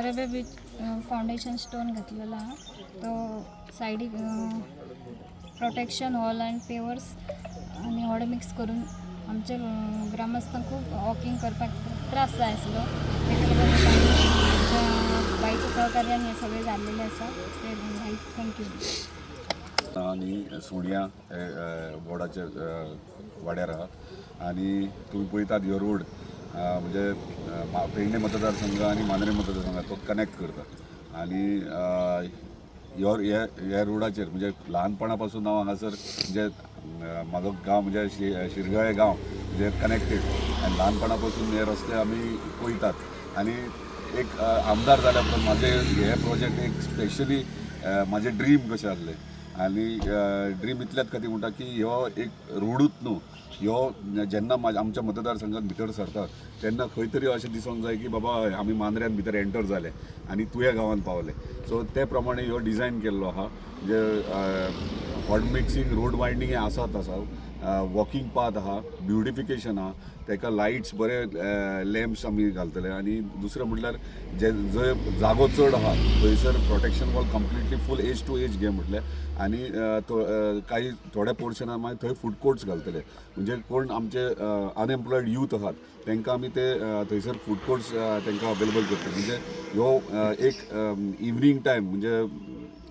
आराबे bridge foundation stone घातलेलो आहा. तो सायडीक प्रोटेक्शन वॉल आनी पेवर्स आनी हॉट मिक्स करून आमच्या ग्रामस्थांक खूब वॉकिंग करपाक त्रास जाय आसलो. तेका लागून आमच्या बाईच्या सहकार्यान हें सगळें जाल्लेलें आसा. ते बाई, thank you. आनी सुण्या वॉर्डाचेर वाड्यार आहा आनी तुमी पळयतात, ह्यो रोड म्हणजे पेडणे मतदारसंघ आनी मांद्रे मतदारसंघ तो कनेक्ट करता. आनी ह्यो हे ह्या रोडाचेर म्हणजे ल्हानपणा पासून हांव हांगासर, म्हणजे म्हाजो गांव म्हणजे शिरगाळे गांव म्हणजे कनेक्टेड आनी ल्हानपणा पासून हे रस्ते आमी पळयतात. आनी एक आमदार जाल्या उपरांत म्हाजे हे प्रोजेक्ट एक स्पेशली म्हाजें ड्रीम कशें आहलें. आनी ड्रीम इतल्याच खातीर म्हणटा की ह्यो एक रोडूच न्हू, ह्यो जेन्ना आमच्या मतदारसंघात भितर सरता तेन्ना खंय तरी अशें दिसोंक जाय की बाबा, हय, आमी मांद्र्यान भितर एंटर जाले आनी तुया गांवांत पावले. सो ते प्रमाणे ह्यो डिजायन केल्लो आहा. म्हणजे हॉट मिक्सिंग, रोड वायडनींग हें आसात आसा, वॉकिंग पाथ आहा, ब्युटिफिकेशन आहा, ताका लायट्स, बरे लॅम्प्स आमी घालतले. आनी दुसरें म्हटल्यार जे जंय जागो चड आहा थंयसर protection wall completely full edge to edge घे म्हटलें. आनी काही थोड्या पोर्शनान मागीर थंय फूड कोर्ट्स घालतले. म्हणजे कोण आमचे अनएम्प्लॉयड यूथ आहात, तांकां आमी ते थंयसर फूड कोर्ट्स तांकां अवेलेबल करतले. म्हणजे ह्यो एक इवनींग टायम म्हणजे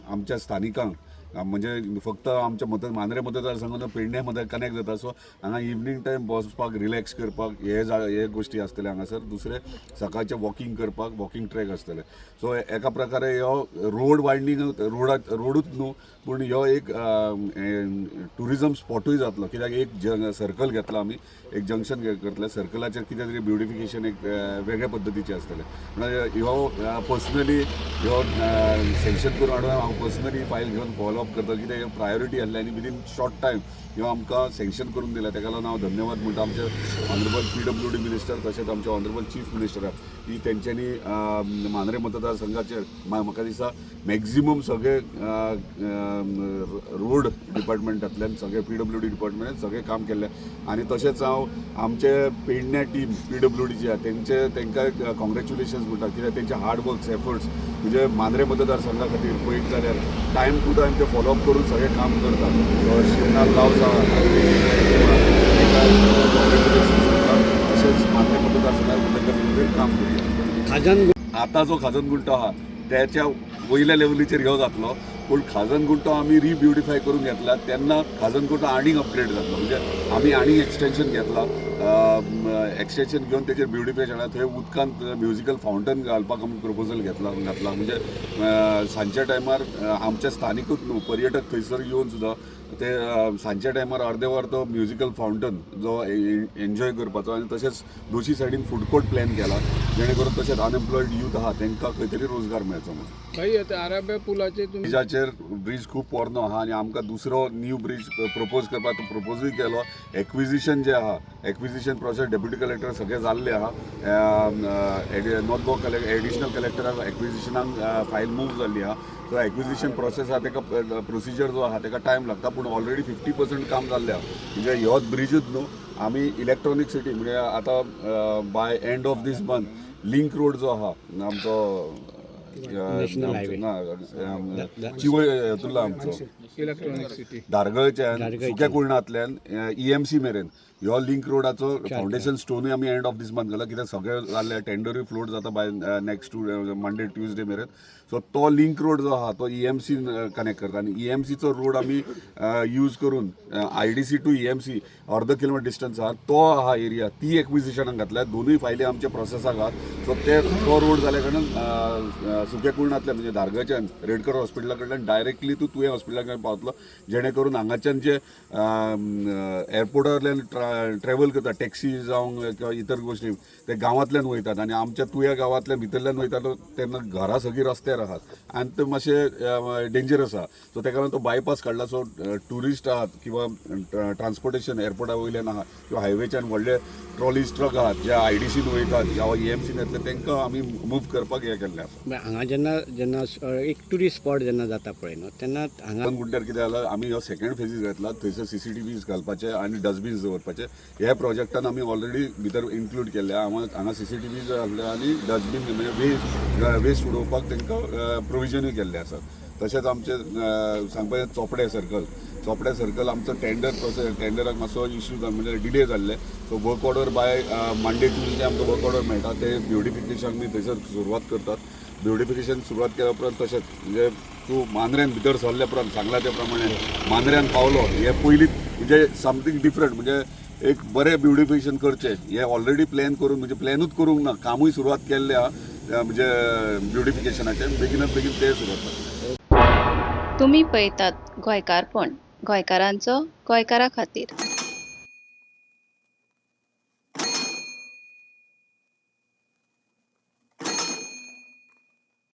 आमच्या स्थानिकांक, म्हणजे फक्त आमच्या मांद्रे मतदारसंघान, पेडणे मध्ये कनेक्ट जाता. सो हांगा इवनींग टायम बसपाक, रिलॅक्स करपाक हे हे गोश्टी आसतले हांगासर. दुसरें, सकाळचें वॉकिंग करपाक वॉकिंग ट्रॅक आसतले. सो एका प्रकारे ह्यो रोड वायडनींग रोडा रोडूच न्हू, पूण ह्यो एक ट्युरिजम स्पॉटूय जातलो. कित्याक एक सर्कल घेतला आमी, एक जंक्शन करतले, सर्कलाचेर कितें तरी ब्युटिफिकेशन एक वेगळ्या पद्दतीचें आसतलें. म्हणल्यार ह्यो पर्सनली ह्यो सँक्शन करून हाडून हांव पर्सनली फायल घेवन फॉलो अप करता, कित्याक प्रायोरिटी आसली आनी विदीन शॉर्ट टायम ह्यो आमकां सँक्शन करून दिला. ताका लागून हांव धन्यवाद म्हणटा आमचे ऑनरेबल पीडब्ल्यूडी मिनिस्टर, तशेंच आमचे ऑनरेबल चीफ मिनिस्टराक की तेंच्यांनी मांद्रे मतदारसंघाचेर म्हाका दिसता मॅक्झिमम सगळे रोड डिपार्टमेंटांतल्यान, सगळे पीडब्ल्यूडी डिपार्टमेंटान सगळें काम केल्लें. आनी तशेंच हांव आमचे पेडण्या टीम पीडब्ल्यूडीची आहा, तेंकां कॉंग्रेच्युलेशन्स म्हणटा, कित्याक तेंचे हार्ड वर्क्स, एफर्ट्स म्हणजे मांद्रे मतदारसंघा खातीर पळयत जाल्यार टायम टू टायम ते फॉलोअप करून सगळें काम करतात. सो शिवनाथ गांवस आहा, तांकां कॉंग्रेच्युलेशन्स म्हणटा. तशेंच मांद्रे मतदारसंघात उदरगती खातीर काम करुया. खाजन आता जो खाजन गुंटो आहा त्याच्या वयल्या लेवलीचेर ह्यो जातलो, पूण खाजन गुंटो आमी रिब्युटिफाय करून घेतला तेन्ना खाजन गुंटो आनीक अपग्रेड जातलो. म्हणजे आमी आनीक एक्सटेन्शन घेतला, एक्सटेन्शन घेवन तेचेर ब्युटिफिकेशन, थंय उदकांत म्युजिकल फावंटन घालपाक आमी प्रपोजल घेतला, घातला. म्हणजे सांजच्या टायमार आमच्या स्थानिकूच न्हू, पर्यटक थंयसर येवन सुद्दां ते सांजच्या टायमार अर्दे वर तो म्युजिकल फावंटन जो एन्जॉय करपाचो. आनी तशेंच दोशी सायडीन फूड कोर्ट प्लॅन केला, जेणे करून तशेंच अनएम्प्लॉयड यूथ आहा तांकां खंय तरी रोजगार मेळचो म्हणून. भाई, आतां आराब्या पुलाचे तुमी ब्रिजाचेर, ब्रीज खूब पोरनो आहा आनी आमकां दुसरो न्यू ब्रीज प्रपोज करपाक, तो प्रपोजूय केलो. एक्विजिशन जे आहा, एक्विजिशन प्रोसेस डेप्युटी कलेक्टर सगळें जाल्लें आहा. नॉर्थ गोवा कलेक्टर, एडिशनल कलेक्टराक एक्विजिशनाक फायल मूव जाल्ली आहा. सो एक्विजिशन प्रोसेस आहा, ताका प्रोसिजर जो आहा ताका टायम लागता, पूण ऑलरेडी 50% काम जाल्लें आहा. म्हणजे ह्योच ब्रिजूच न्हू, आमी इलेक्ट्रॉनीक सिटी म्हणजे आतां by end of this month link road जो आहा आमचो National highway. ना, चिवय हेतूंतलो आमचो इलेक्ट्रॉनिक सिटी. धारगळच्यान धारगळच्यान. सुक्या कुर्णांतल्यान ईएमसी मेरेन ह्यो लिंक रोडाचो फावंडेशन स्टोनूय आमी एंड ऑफ दीस मंथ घाला. कित्याक सगळें जाल्लें, टेंडरूय फ्लोट जाता by next to Monday, Tuesday मेरेन. सो तो लिंक रोड जो आहा तो ईएमसी कनेक्ट करता आनी ईएमसीचो रोड आमी यूज करून आयडीसी टू ईएमसी अर्द किलोमिटर डिस्टन्स आहा, तो आहा एरिया, ती एक्विजिशनाक घातल्या. दोनूय फायली आमच्या प्रोसेसाक आहात. सो ते तो रोड जाल्या कारणान सुक्या कुर्णांतल्यान म्हणजे धारगळच्यान रेडकर हॉस्पिटला कडल्यान डायरेक्टली तूं तुयें हॉस्पिटला कडेन पावतलो, जेणे करून हांगाच्यान जे एअरपोर्टावयल्यान ट्रॅवल करता, टॅक्सी जावं किंवा इतर गोश्टी, ते गांवांतल्यान वयतात आनी आमच्या तुया गांवांतल्यान भितरल्यान वयतात तेन्ना घरां सगळीं रस्त्यार आहात आनी ते मातशें डेंजरस आहा. सो तेका लागून तो बायपास काडला. सो ट्युरिस्ट आहात किंवा ट्रान्सपोर्टेशन एअरपोर्टा वयल्यान आहा किंवा हायवेच्यान व्हडले ट्रॉलीज, ट्रक आहात जे आयडीसीन वयतात किंवा ईएमसीन येतले, तांकां आमी मूव करपाक हें केल्लें आसा. हांगा जेन्ना जेन्ना एक ट्युरिस्ट स्पॉट जेन्ना जाता पळय न्हू, तेन्ना हांगा गुड्ड्यार कितें जालां, आमी ह्यो सेकंड फेजीस घेतला, थंयसर सीसीटीव्हीज घालपाचे आनी डस्टबीन्स दवरपाचे. प्रोजेक्टाचे. ह्या प्रोजेक्टान आमी ऑलरेडी भितर इन्क्लूड केल्ले आहा. हांगा हांगा सीसीटीव्ही आसले आनी डस्टबीन म्हणजे वेस्ट वेस्ट उडोवपाक तांकां प्रोविजनूय केल्लें आसा. तशेंच आमचें सांगपाचें चोपडे सर्कल, चोपडे सर्कल आमचो टेंडर प्रोसेस, टेंडराक मातसो इश्यू जालो म्हणजे डिले जाल्ले. So work order by Monday Tuesday आमकां वर्क ऑर्डर मेळटा. ते ब्युटिफिकेशन आमी थंयसर सुरवात करतात. ब्युटिफिकेशन सुरवात केल्या उपरांत तशेंच म्हणजे तूं मांद्र्यान भितर सरल्या उपरांत सांगला त्या प्रमाणे मांद्र्यान पावलो हे पयलीं म्हणजे समथींग डिफरंट, म्हणजे एक बरें ब्युटिफिकेशन करचें हें ऑलरेडी प्लॅन करून, म्हणजे प्लॅनूच करूंक ना, कामूय सुरवात केल्लें आहा म्हणजे ब्युटिफिकेशनाचें बेगिनात बेगीन तें सुरवात जातलें. तुमी पळयतात गोंयकारपण, गोंयकारांचो गोंयकारा खातीर.